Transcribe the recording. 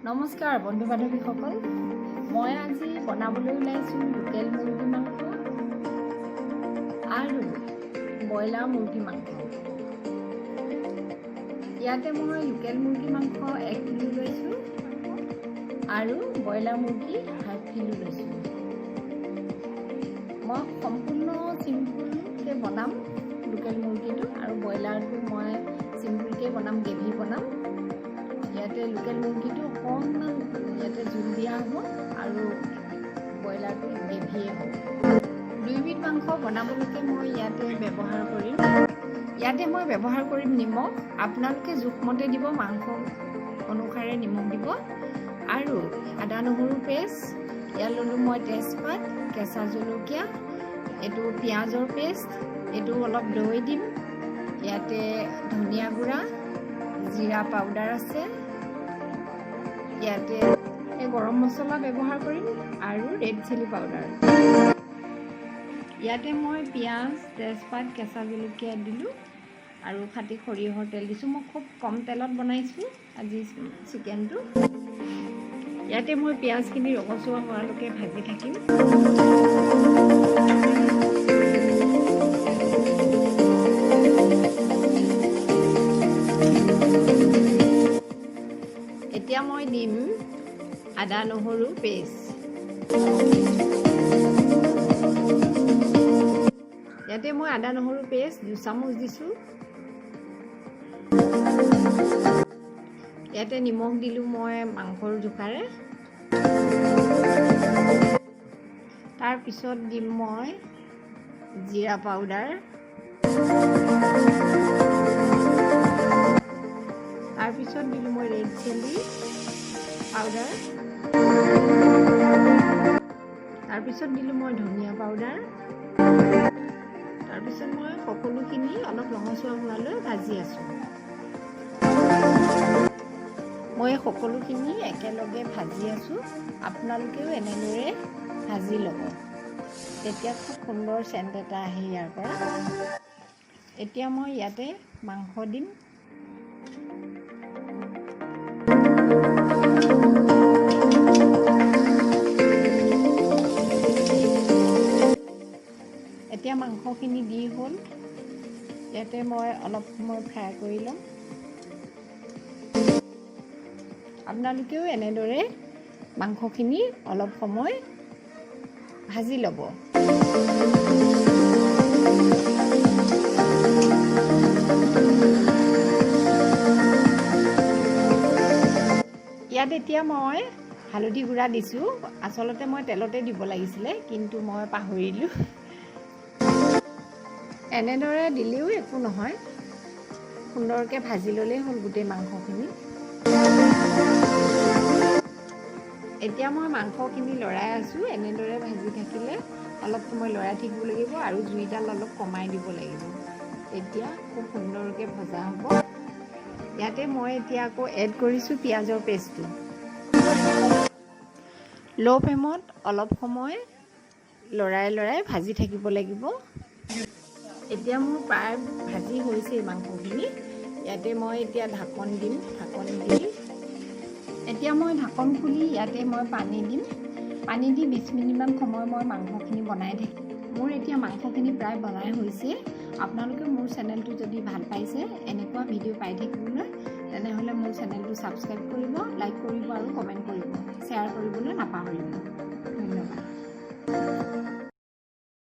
নমস্কাৰ বন্ধু বান্ধৱীসকল, মই আজি বনাবলৈ ওলাইছোঁ লোকেল মুৰ্গী মাংস আৰু ব্ৰইলাৰ মুৰ্গী মাংস। ইয়াতে মই লোকেল মুৰ্গী মাংস 1 কিলো লৈছোঁ আৰু ব্ৰইলাৰ মুৰ্গী হাফ কিলো লৈছোঁ। মই সম্পূৰ্ণ চিম্পুলকৈ বনাম লোকেল মুৰ্গীটো আৰু ব্ৰইলাৰটো মই চিম্পুলকৈ বনাম, গ্ৰেভি বনাম। ইয়াতে লোকেল মুৰ্গীটো অকণমান ইয়াতে জোল দিয়া হ'ব আৰু ব্ৰইলাৰটো গ্ৰেভিয়ে হ'ব। দুইবিধ মাংস বনাবলৈকে মই ইয়াতে ব্যৱহাৰ কৰিম, ইয়াতে মই ব্যৱহাৰ কৰিম নিমখ। আপোনালোকে জোখমতে দিব, মাংস অনুসাৰে নিমখ দিব। আৰু আদা নহৰু পেষ্ট ইয়াত ল'লোঁ মই, তেজপাত, কেঁচা জলকীয়া, এইটো পিঁয়াজৰ পেষ্ট, এইটো অলপ দৈ দিম। ইয়াতে ধনিয়া গুড়া, জিৰা পাউডাৰ আছে। ইয়াতে এই গৰম মছলা ব্যৱহাৰ কৰিম আৰু ৰেড চিলি পাউডাৰ। ইয়াতে মই পিঁয়াজ, তেজপাত, কেঁচা জলকীয়া দিলোঁ আৰু খাটি সৰিয়হৰ তেল দিছোঁ। মই খুব কম তেলত বনাইছোঁ আজি চিকেনটো। ইয়াতে মই পিঁয়াজখিনি ৰঙচুৱা হোৱালৈকে ভাজি থাকিম। এতিয়া মই দিম আদা নহৰু পেষ্ট। ইয়াতে মই আদা নহৰু পেষ্ট 2 চামুচ দিছোঁ। ইয়াতে নিমখ দিলোঁ মই মাংসৰ জোখাৰে। তাৰপিছত দিম মই জিৰা পাউডাৰ। তাৰপিছত দিলোঁ মই ৰেড চিলি পাউডাৰ। তাৰপিছত দিলোঁ মই ধনিয়া পাউডাৰ। তাৰপিছত মই সকলোখিনি অলপ ৰঙচুৱা হোৱালৈ ভাজি আছোঁ। মই সকলোখিনি একেলগে ভাজি আছোঁ। আপোনালোকেও এনেদৰে ভাজি ল'ব, তেতিয়া খুব সুন্দৰ চেণ্ট এটা আহে ইয়াৰ পৰা। এতিয়া মই ইয়াতে মাংস দিম। এতিয়া মাংসখিনি দি হ'ল। ইয়াতে মই অলপ সময় ফ্ৰাই কৰি ল'ম। আপোনালোকেও এনেদৰে মাংসখিনি অলপ সময় ভাজি ল'ব। ইয়াত এতিয়া মই হালধি গুড়া দিছোঁ। আচলতে মই তেলতে দিব লাগিছিলে, কিন্তু মই পাহৰিলোঁ। এনেদৰে দিলেও একো নহয়, সুন্দৰকৈ ভাজি ল'লেই হ'ল গোটেই মাংসখিনি। এতিয়া মই মাংসখিনি লৰাই আছোঁ। এনেদৰে ভাজি থাকিলে অলপ সময় লৰাই থাকিব লাগিব আৰু জুইডাল অলপ কমাই দিব লাগিব, তেতিয়া খুব সুন্দৰকৈ ভজা হ'ব। ইয়াতে মই এতিয়া আকৌ এড কৰিছোঁ পিঁয়াজৰ পেষ্টটো। ল' ফ্লেমত অলপ সময় লৰাই লৰাই ভাজি থাকিব লাগিব। এতিয়া মোৰ প্ৰায় ভাজি হৈছেই মাংসখিনি। ইয়াতে মই এতিয়া ঢাকন দিম। ঢাকন দি এতিয়া মই ঢাকন খুলি ইয়াতে মই পানী দিম। পানী দি 20 মিনিটমান সময় মই মাংসখিনি বনাই থাকিম। মোৰ এতিয়া মাংসখিনি প্ৰায় বনাই হৈছে। আপোনালোকে মোৰ চেনেলটো যদি ভাল পাইছে, এনেকুৱা ভিডিঅ' পাই থাকিবলৈ তেনেহ'লে মোৰ চেনেলটো ছাবস্ক্ৰাইব কৰিব, লাইক কৰিব আৰু কমেণ্ট কৰিব, শ্বেয়াৰ কৰিবলৈ নাপাহৰিব।